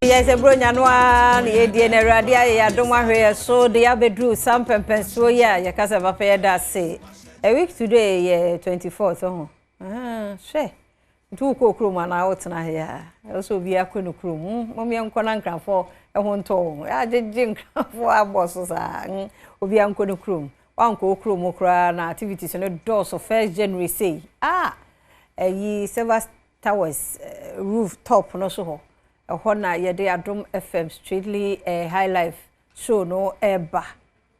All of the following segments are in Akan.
Yɛ sɛ Buronya no ara na yɛdie na Awurade ayɛ yɛn adom ahwɛ yɛ so de abɛduru saa mpɛmpɛnsoɔ yi a yɛka sɛ papa yɛda ase. A week today yɛ 24th ho. Hwɛ nti wokɔ kurom anaa wotena ha a ɛwɔ sɛ obiara kɔ ne kurom. Mom yɛnkɔ na Nkranfoɔ ho ntɔ wɔn. Yɛagyegye Nkranfoɔ abɔ so saa. Obiara nkɔ ne kurom. Wankɔ wo kurom koraa na activities no dɔɔso 1st January sei. Ah! Ɛyi Silver Towers roof top no so hɔ. Ɛhɔ na yɛde Adom FM Strictly High Life show no ɛreba.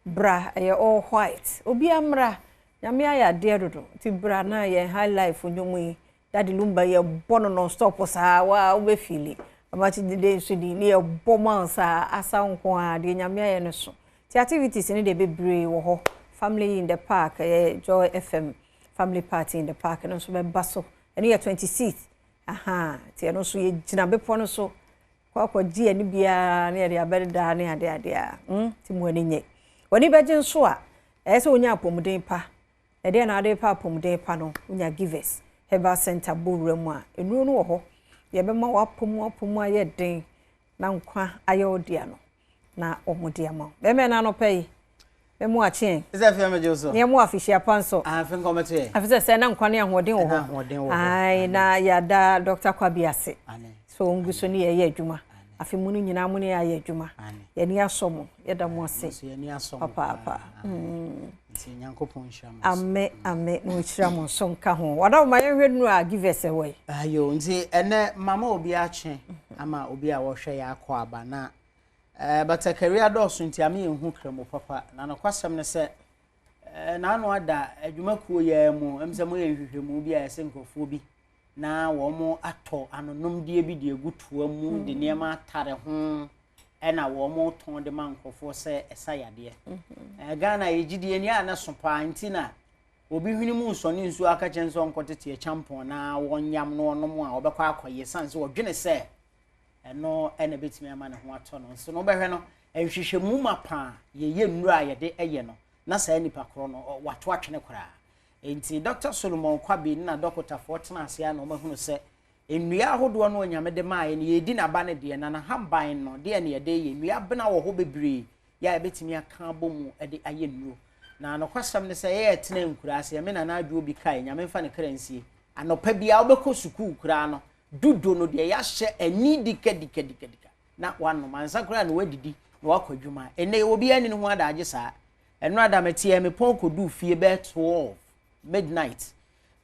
Bra, ɛyɛ all white. Obiara mmra. Nyame ayɛ adeɛ dodo. Nti bra na yɛn High Life nnwom yi, Daddy Lumba yɛbɔ no non stop saa, waa wobɛfeeli. Amakye Dede nso ni, ne yɛbɔ ma wo saa, asa nko ara, deɛ Nyame ayɛ no so. Nti activities no deɛ bebree wɔ hɔ. Family in the Park, ɛyɛ Joy FM Family Party in the Park no nso bɛba so. Ɛno yɛ 26th. Aha, nti ɛno nso yɛgyina bepɔ no so kɔ akɔgye ani biara ne yɛde abɛdeda ne ade ade a nti mo ani nye. W'ani bɛgye nso a, ɛyɛ sɛ wonya apɔmuden pa. Ɛdeɛ na ade pa apɔmuden pa no, wonya Givers Herbal Center bɔ wura mu a, nnuro no wɔ hɔ. Yɛbɛma w'apɔmu apɔmu ayɛ den na nkwa ayɛ wo dea no na wɔn de ama wo. Bɛrima ɛna anɔpa yi, mɛmu akyeɛ. Sɛ fia mɛgye wo so. Nea mu afihyia pa nso. Afe nkɔmɛto yɛ. Afi sɛ sɛ na nkwa ne ahoɔden wɔ hɔ. Ɛna ahoɔden wɔ hɔ. Ae, na yɛada Dr. Kwabi ase. So ngu so ne yɛyɛ adwuma. Afe mu no nyinaa mo ne yɛayɛ adwuma. Yɛni asɔ mo, yɛda mo ase. Yɛni asɔ mo. Papaapa. Nti Nyankopɔn nhyira mo. Ame, ame, na ɔnhyira mo nso nka ho. Wada ma yɛnhwɛ nnuro a Givers ɛwɔ yi. Ayo, nti ɛnɛ mama obi akye ama obi a wɔhwɛ yɛ akɔ aba na batakari adɔɔso nti ame yɛnhu kramo papa. Na nokwasɛm ne sɛ n'ano ada adwumakuo yɛ mu ɛm sɛ moyɛ nhwehwɛmu bi a ɛsɛ nkurɔfoɔ bi na wɔn atɔ anonomdeɛ bi de agu toa mu de nneɛma atare ho ɛna wɔn tɔn de ma nkurɔfoɔ sɛ ɛsa yadeɛ. Ghana yɛgyidie ni a na so paa nti na obi hwene mu nsɔne nsuo aka kyɛn sɛ ɔnkɔtete akyampɔn na wɔnyam no ɔnom a ɔbɛkɔ akɔyɛ san sɛ ɔdwene sɛ ɛno ɛna bɛtumi ama ne ho atɔ no. Nso no wobɛhwɛ no nhwehwɛmu ma paa yɛyɛ nnuro a yɛde ɛyɛ no na saa nipa korɔ no wato atwene koraa. Nti Dr. Solomon Kwabi na dɔkotafoɔ tena ase a na ɔmahunu sɛ nnua ahodoɔ no Onyame de maa yɛ no yɛdi n'aba no deɛ na n'ahaban no deɛ ne yɛde yɛ nnua bena wɔ hɔ bebree yɛ a yɛbɛtumi aka abɔ mu de ayɛ nnuro. Na nokwasɛm ne sɛ yɛyɛ tena nkura ase ɛme nana adwoɔ bi kae Nyame mfa ne kra nsie anɔpa biara wobɛkɔ sukuu koraa no dudo no deɛ yɛahyɛ ani dika dika dika dika na wanom ansa koraa na wadidi na wakɔ adwuma. Ɛnɛ yɛwɔ biara ni ne ho adagye saa. Ɛno adameteɛ mepɔn kɔduu fie bɛyɛ 12 midnight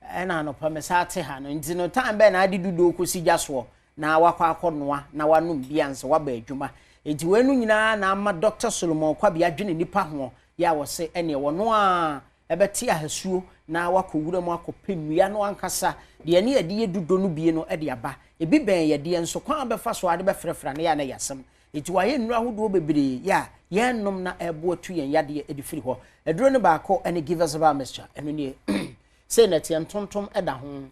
ɛna anɔpa me saa te ha no nti no time bɛɛ na ade dudo kɔsi gya soɔ na wakɔ akɔnoa na wanom bi ansa waba adwuma. Nti wei no nyinaa na ama Dr. Solomon Kwabi adwene nipa ho yɛ a wɔse ɛneɛ wɔno a ɛbɛte ahasuo na wakɔ wura mu akɔpɛ nnua no ankasa deɛ ne yɛde yɛ dudo no bie no de aba. Ebi bɛn yɛdeɛ nso kwan a bɛfa so ade bɛfrɛfrɛ no yɛ a na yɛ asɛm. Nti wayɛ nnuro ahodoɔ bebree yɛ a yɛnnom na ɛboa tu yɛn yadeɛ de firi hɔ. Aduro no baako ne Givers Herbal Mixture, ɛno nie. Sei na ɛteɛ, ntontom da ho.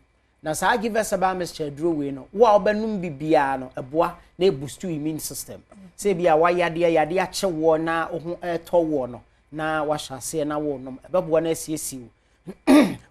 Na saa Givers Herbal Mixture aduro wei no, wo a wobɛnom bi biara no, ɛboa na ɛboost immune system. Sɛ ebi a wayadeɛ, yadeɛ akye woɔ na wo ho ɛretɔ woɔ no, na wahyɛ aseɛ na wonom, ɛbɛboa na asiesie wo.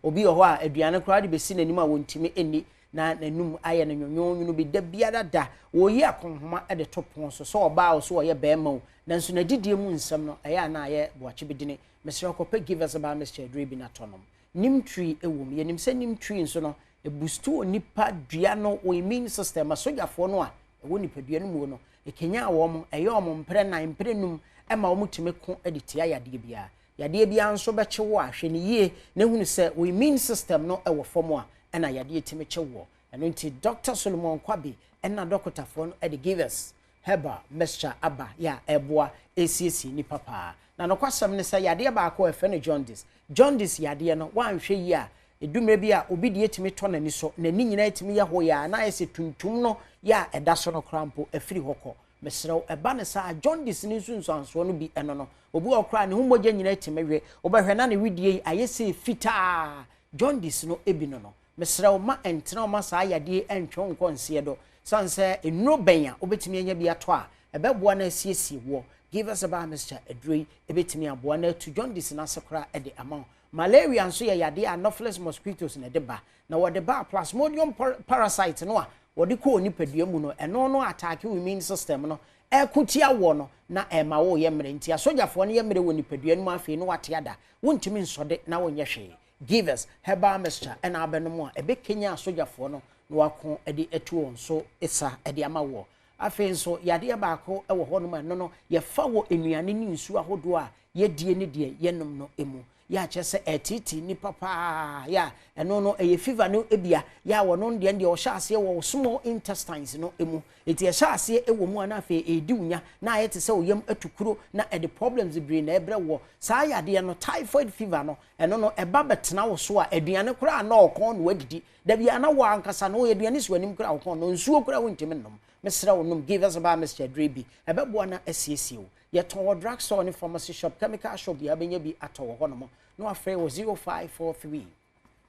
Obi wɔ hɔ a aduane koraa de bɛsi n'anim a wɔntumi nni na n'anum ayɛ no nwonwonwono bi da biara da. Wɔyi akɔnhoma de to pon so sɛ ɔbaa o sɛ ɔyɛ bɛrima o, nanso n'adidie mu nsɛm no ɛyɛ a na ayɛ boakye bidini. Mesrɛ kɔpɛ Givers Herbal Mixture aduro bi na tɔ nom. Neem tree wɔ mu. Yɛnim sɛ neem tree nso no ɛbustu onipa dua no wɔ immune system asogyafoɔ no a ɛwɔ nipadua no mu no, ɛkanyan wɔn, ɛyɛ wɔn mprɛ nan mprɛ num ɛma wɔn tumi ko de tia yadeɛ biara. Yadeɛ biara nso bɛkye wo a, hwɛ ne yie na hunu sɛ wo immune system no ɛwɔ fam a ɛna yadeɛ tumi kye woɔ. Ɛno nti Dr. Solomon Kwabi ɛna dɔkotafoɔ no ɛde Givers Herbal Mixture aba yɛ a ɛboa ɛsiesie nipa paa. Na nokwasɛm ne sɛ yadeɛ baako a ɛfɛ no jaundice. Jaundice yadeɛ no woanhwɛ yie a ɛdummerɛ bi a obi deɛ tumi tɔ n'ani so, n'ani nyinaa tumi yɛ hɔ yɛ a na ayɛ sɛ tuntum no yɛ a ɛda so no koraa mpo afiri hɔ kɔ. Mesrɛ wo ɛba ne saa jaundice ne nsunsuansoɔ no bi ɛno no obi wɔ koraa ne ho mogya nyinaa tumi we, wobɛhwɛ na ne wedie yi ayɛ sɛ fitaa. Jaundice no ebi no no. Mesrɛ wo ma ɛntena wo ma saa yadeɛ ɛntwe wo nkɔ nseɛ do. Sane sɛ nnuro bɛn a wobɛtumi anya bi atɔ a ɛbɛboa na asiesie woɔ. Givers Herbal Mixture aduro yi ɛbɛtumi aboa na atu jaundice no ase koraa de ama wo. Malaria nso yɛ yadeɛ a Anopheles mosquitoes na ɛde ba. Na wɔde ba a Plasmodium parasite no a wɔde kɔ onipadua mu no, ɛno no attack wo immune system no, ɛko tia wɔ no na ɛma wo yɛ mmerɛ. Nti asogyafoɔ no yɛ mmerɛ wɔ nipadua no mu, afei no wate ada, wontumi nsɔde na wonyɛ hwee. Givers Herbal Mixture ɛna abɛnom a ɛbɛkenya asogyafoɔ no na wako de atu wɔn so sa de ama wɔ. Afei nso yadeɛ baako wɔ hɔnom a ɛno no yɛfa wɔ nnuane ne nsuo ahodoɔ a yɛdie ne deɛ yɛnom no mu, yɛ akyerɛ sɛ ɛteetee nipa paa. Yɛ a ɛno no ɛyɛ fever no ebia yɛ a wɔno deɛ ɔhyɛ aseɛ wɔ small intestines no mu. Eti ɛhyɛ aseɛ wɔ mu a, na afei ɛredi wo nya na ayɛ te sɛ oyam atukuro na ɛde problems bebree na ɛbrɛ wɔ. Saa yadeɛ no, typhoid fever no, ɛno no ɛba bɛtena wo so a, aduane koraa na ɔkɔn na wadidi dabi ana wɔ ankasa no wɔyɛ aduane si w'anim koraa, ɔkɔn no nsuo koraa wontumi nnom. Mesrɛ wo, nom Givers Herbal Mixture aduro bi, ɛbɛboa na asiesie wo. Yɛtɔn wɔ drug store ne pharmacy shop, chemical shop bi a wobɛnya bi atɔ wɔ hɔnom na wafrɛ wɔ 0543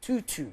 22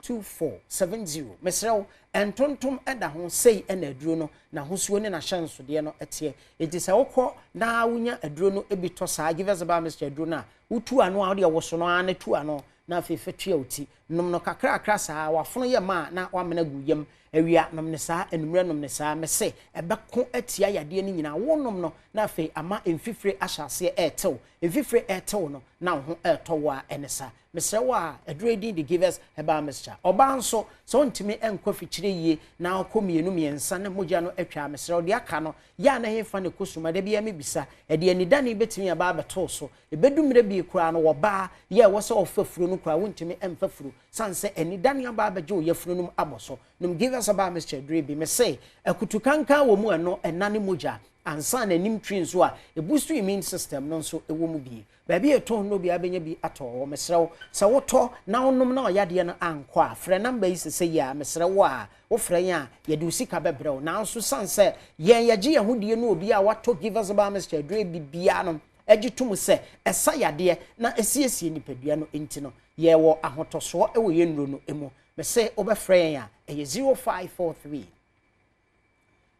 2470. Mesrɛ wo, ntontom ɛda ho sei ɛna aduro no n'ahosuo ne n'ahyɛnsodeɛ no ɛteɛ. Enti sɛ wokɔ na wonya aduro no bi tɔ saa Givers Herbal Mixture aduro no a, wotu ano a, wode ɛwoso no ara na tu ano na afei fa tua wo ti. Nom no kakrakra saa, wafono yɛ ma a na wamena gu yam. Awia nom ne saa, anummerɛ nom ne saa. Mese ɛbɛko atia yadeɛ no nyinaa. Wonom no na afei ama mfifire ahyɛ aseɛ ɛɛtew. Mfifire ɛɛtew no na wo ho ɛɛtɔ wo a, ɛne sa. Mesrɛ wo a, aduro yi din de Givers Herbal Mixture. Ɔbaa nso, sɛ wontumi nkɔ afikyire yie na wokɔ mmienu mmiɛnsa na mogya no atwa a, mesrɛ wo, deɛ aka no yɛ a na hefa ne kɔ suma? Da biara mebisa, ɛde anidane bɛtumi aba abɛtoo so. Ɛbɛdu mmerɛ bi koraa no, wɔbaa yɛ ɛwɔ sɛ ɔfa furo no koraa, wontumi mfa furo sane sɛ anidane aba abɛgye wo yafunu no mu abɔ so. Nom Givers Herbal Mixture aduro bi. Mese akutu kankan wɔ mu, ɛno ɛna ne mogya ansa na anim twi nso a ɛboost immune system no nso ɛwɔ mu bi. Baabi a ɛtɔn no biara bɛnya bi atɔ hɔ. Mesrɛ wo, sɛ wotɔ na wonom na ɔyadeɛ no ankɔ a, frɛ number yi sesɛ yi a. Mesrɛ wo a, wofrɛ yɛn a, yɛde wo sika bɛbrɛ wo. Nanso sane sɛ yɛn yɛgye yɛn ho die no, obi a watɔ Givers Herbal Mixture aduro bi biara no agye tom sɛ ɛsa yadeɛ na ɛsiesie nipadua no nti no, yɛwɔ ahotɔsoɔ wɔ yɛn nnuro no mu. Mesɛ wobɛfrɛ yɛn a, ɛyɛ 0543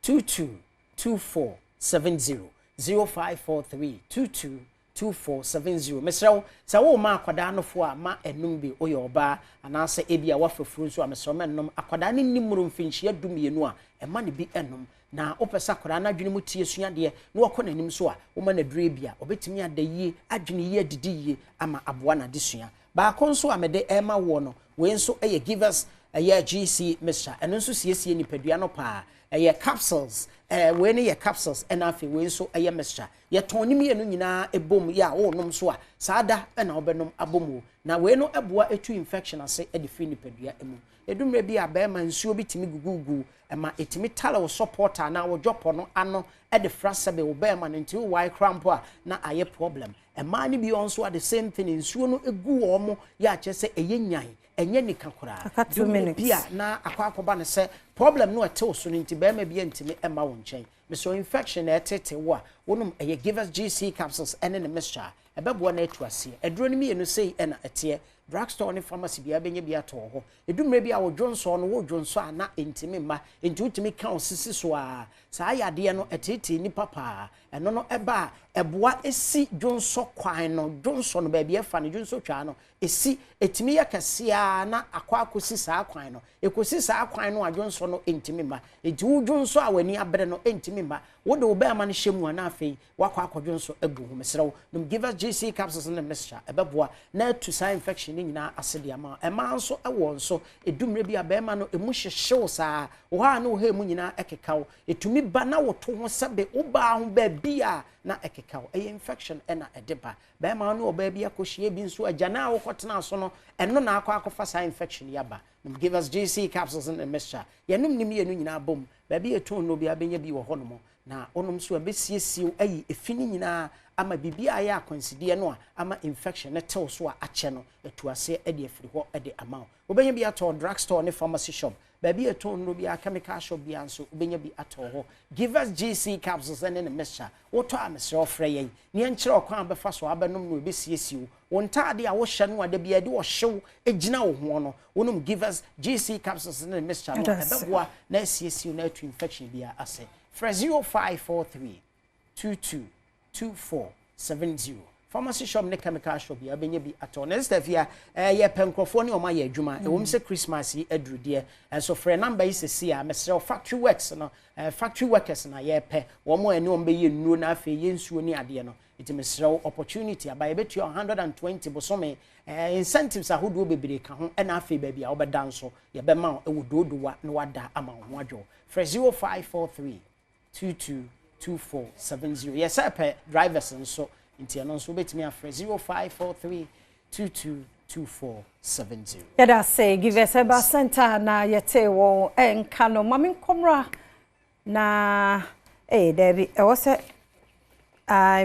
22 2470, 0543 22 2470. Mesrɛ wo, sɛ woma akwadaa nofo a, ma ɛnum bi. Woyɛ ɔbaa anaasɛ ebi a wafa furu nso a, mesrɛ wo, mɛnnom. Akwadaa no nni mmoro mfinhyia 12 a, ɛma ne bi ɛnom. Na wopɛ sɛ akwadaa no adwene mu tie suadeɛ na wakɔ n'anim so a, woma no aduro bi a ɔbɛtumi ada yie, adwene yie, adidi yie ama aboa n'adesua. Baako nso a mede ɛma woɔ no, wei nso yɛ Givers ɛyɛ GC Mixture. Ɛno nso siesie nipadua no paa. Ɛyɛ capsules, wei no yɛ capsules, ɛna afei wei nso ɛyɛ mixture. Yɛtɔn ne mmienu nyinaa ɛbom. Yɛ a wɔrenom so a, saa da ɛna wɔbɛnom abom o. Na wei no ɛboa ɛtu infection ase ɛde firi nipadua mu. Edumire bi a bɛrima nsuo bi tumi gugugu, ɛma ɛtumi tale wo supporter anaa wo dwɔpɔ no ano ɛde fra sɛbe wo bɛrima no, nti wo kora mpo a na ayɛ problem. Mmaa no bi nso a, the same thing, nsuo no egu wɔn mo yɛ akyerɛ sɛ ɛyɛ nyan, ɛnyɛ nika koraa. Aka 2 Dumire minutes. bi a na akɔ akɔba no sɛ problem no ɛtew so no nti bɛrima bi ntumi ɛma wo nkyɛn. Mesɛ infection na ɛtete wo a, wonom ɛyɛ Givers GC capsules ɛne ne mixture a, ɛbɛboa no atu aseɛ. Aduro no mmienu sei ɛna ɛteɛ. Drugstore ne pharmacy biara bɛnya bi atɔ wɔ hɔ. Edumire bi a wodwonsɔ no, wodwonsɔ a na ntumi mma, nti wotumi ka wo sisi so a, saa yadeɛ no ɛtetee nipa paa. Ɛno no ɛba a, ɛboa esi dwonsɔ kwan no, dwonsɔ no baabi ɛfa no, dwonsɔ twaa no esi. Etumi yɛ kɛseɛ na akɔ akɔsi saa kwan no. Ekosi saa kwan no a, dwonsɔ no ntumi mma, nti wo dwonsɔ a w'ani abere no ntumi mma. Wode wo bɛrima no hyɛ mu a, na afei wakɔ akɔdwonsɔ agu ho. Mesrɛ wo, nom Givers GC capsules ne mixture, ɛbɛboa na atu saa infection no nyinaa ase de ama. Ɛmaa nso ɛwɔ nso edumire bi a bɛrima no emu hyehyew saa wɔ hɔ a, na wɔ ha emu nyinaa ɛkeka wo. Etumi ba na woto ho sɛbe wo baa ho baabi a na ɛkeka wo. Ɛyɛ infection ɛna ɛde ba. Bɛrima ne ɔbaa bi akɔhyia bi nso, agya na awokɔtena so no, ɛno na akɔ akɔfa saa infection yi aba. Nom Givers GC capsules ne mixture. Yɛnom ne mmienu nyinaa bom. Baabi yɛ tɔn no bi abɛnya bi wɔ hɔnom na wonom nso ɛbɛsiesie wo, ayi efi no nyinaa ama biribi a ayɛ akwansideɛ no a ama infection ne tew so a akyɛ no atu aseɛ de afiri hɔ de ama wo. Wobɛnya bi atɔ drug store ne pharmacy shop, baabi yɛ tɔn nnuro biara, chemical shop biara nso wobɛnya bi atɔ hɔ. Givers GC capsules ne ne mixture, wotɔ a, mesrɛ wo, frɛ yɛn ne yɛnkyerɛ ɔkwan a bɛfa so abɛnom no ɛbɛsiesie wo. Wo ntaade a wohyɛ no a da biara de ɔhyew gyina wo ho no, wonom Givers GC capsules ne ne mixture no, ɛbɛboa na asiesie wo na atu infection biara ase. Frɛ 0543 22 2470. Pharmacy shop ne chemical shop yɛ wobɛnya bi atɔ. Na sister Afia, yɛpɛ nkurɔfoɔ ne wɔn ayɛ adwuma. Ɛwom sɛ Christmas yi aduru deɛ, nso frɛ number yi sɛsi a, mesrɛ wo, factory works no, factory workers na yɛpɛ. Wɔn a ɛne wɔn bɛyɛ nnuro na afei yɛ nsuo ne adeɛ no. Nti mesrɛ wo, opportunity aba, yɛbɛtua 120 bosome. Incentives ahodoɔ bebree ka ho, ɛna afei baabi a wobɛda nso, yɛbɛma wo ɛwɔ Dodowa na wada ama wo ho adwo. Frɛ 0543 222470. Yɛsɛ pɛ drivers nso, nti ɛno nso wobɛtumi afrɛ 0543 222470. Yɛda sɛ Givers Herbal Center na yɛte wɔn nka no. Mame nkɔmmra na daabi, ɛwɔ sɛ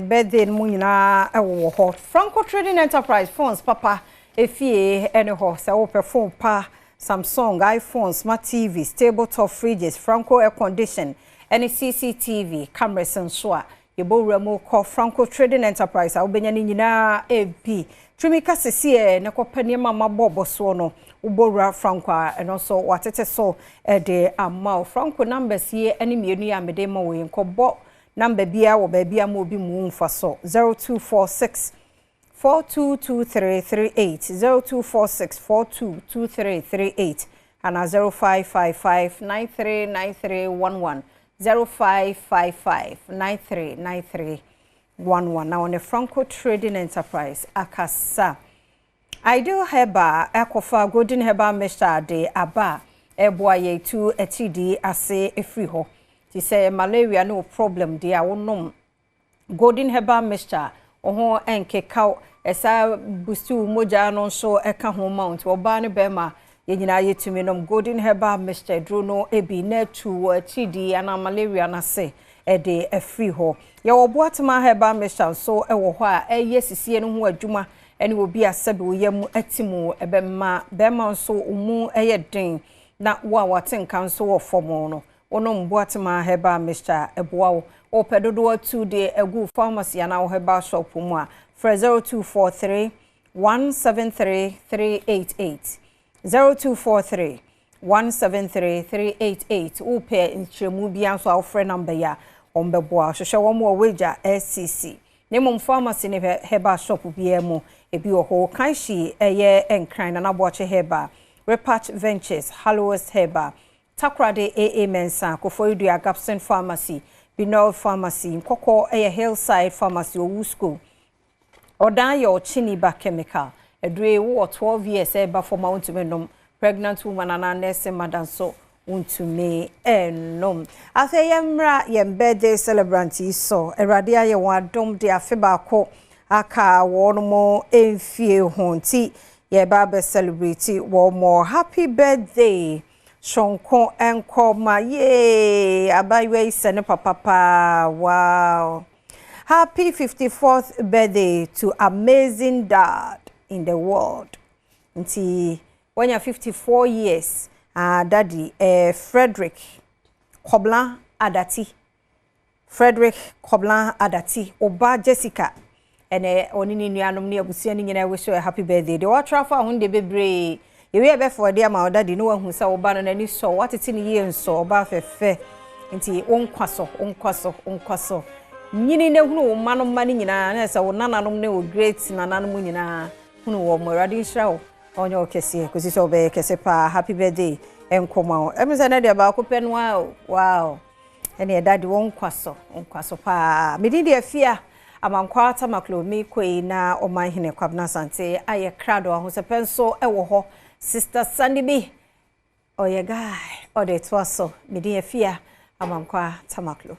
birthday no mu nyinaa ɛwɔ hɔ. Franco Trading Enterprise, phones papa efie ɛne hɔ. Sɛ wopɛ phone pa, Samsung, iPhone, smart TVs, tabletop fridges, Franco air condition ɛne CCTV cameras nso a, yɛbɔ mu kɔ Franco Trading Enterprise a wobɛnya ne nyinaa ebi. Tumi ka sisi ɛ ne kɔpɛ nneɛma ma bɔ soɔ no, wobɔ wura Franco a, ɛno nso watete so ɛde ama wo. Franco numbers yi ɛne mmienu yi a mede ma wo yi, nkɔbɔ number biara wɔ baabi a ma obi mu mfa so: 0246 422338, 0246 422338, ana 0555 939311, 0555 939311 na wɔne Franco Trading Enterprise akasa. Ideal Herbal ɛkɔfa Golden Herbal Mixture de aba a ɛboa yɛ tu akyidii ase efiri hɔ. Te sɛ malaria ne wo problem deɛ a, wonom Golden Herbal Mixture, wo ho nkekaw, ɛsa boost wo mogya no nso ɛka ho ma wo. Nti ɔbaa ne bɛrima, yɛn nyinaa yɛtumi nom Golden Herbal Mixture duro no ebi na atu wɔ akyidii anaa malaria n'ase ɛde afiri hɔ. Yɛwɔ Boatema Herbal Mixture nso ɛwɔ hɔ a ɛyɛ sisie no ho adwuma, ɛne obi a sɛbi oyɛ mu ɛti mu, ɛbɛma bɛrima nso mu ɛyɛ den na wo a wate nka nso wɔ fam no, wɔnom Boatema Herbal Mixture, ɛboa wo. Wɔpɛ dodoɔ atu de agu pharmacy anaa wo herbal shop mu a, frɛ 0243 173 388, 0243 173 388. Wopɛ nkyerɛmu biara nso a, wofrɛ number yi a, wɔn bɛboa. Hwehwɛ wɔn wɔ Wagya SCC ne mmom pharmacy ne herbal shop biara mu ebi wɔ hɔ. Kanhyi ɛyɛ Nkran, Nana Aboakye Herbal, Repatch Ventures, Hallowest Herbal, Takoradi AA Mensa, Koforidua Gapson Pharmacy, Binol Pharmacy, Nkɔkɔ ɛyɛ Hillside Pharmacy, Owu School, Ɔdan yɛ Ɔkyini Ba Chemical. Adure wowɔ 12 years ɛba fam a, wontumi nom. Pregnant woman anaa nursing mother nso wontumi ɛnom. Afei yɛmmra yɛn birthday celebrant yi so. Awurade ayɛ wɔn adom de afe baako aka wɔn mo mfie ho, nti yɛba abɛ celebrate wɔn mo. Happy birthday sonko nkɔma yee abayewa yi sɛ ne papa paa. Wow, happy 54th birthday to amazing dad in the world. Nti wanya 54 years. Daddy Frederick Koblan Adati, Frederick Koblan Adati, ɔba Jessica ɛnɛ ɔne ne nuanom ne abusua no nyinaa wish a happy birthday. Deɛ watwerɛ afa ho de bebree yɛwie ɛbɛfɔ de ama ɔdaddy ne wahu sɛ ɔba no n'ani sɔ watete ne yie nsɔ ɔba fɛfɛ. Nti wo nkwa so, wo nkwa so, wo nkwa so nyini na hunu wo mma no mma no nyinaa na sɛ wo nananom ne wo great nananom nyinaa hunu wɔ mo. Awurade nhyira wo, ɔnyɛ wo kɛseɛ kɔsi sɛ wobɛyɛ kɛse paa. Happy birthday nkɔma wo. Ɛmi sɛ ne deɛ baako pɛ no a, wow, ɛne ɛda de wo nkwa so, wo nkwa so paa. Medin deɛ Fia Amankwa Tamaklo. Mi kɔ na ɔman hene Kwabena Asante ayɛ krado ahosɛpɛ nso ɛwɔ hɔ. Sister Sandy bi ɔyɛ guy ɔde toa so. Medin Afia Amankwa Tamaklo.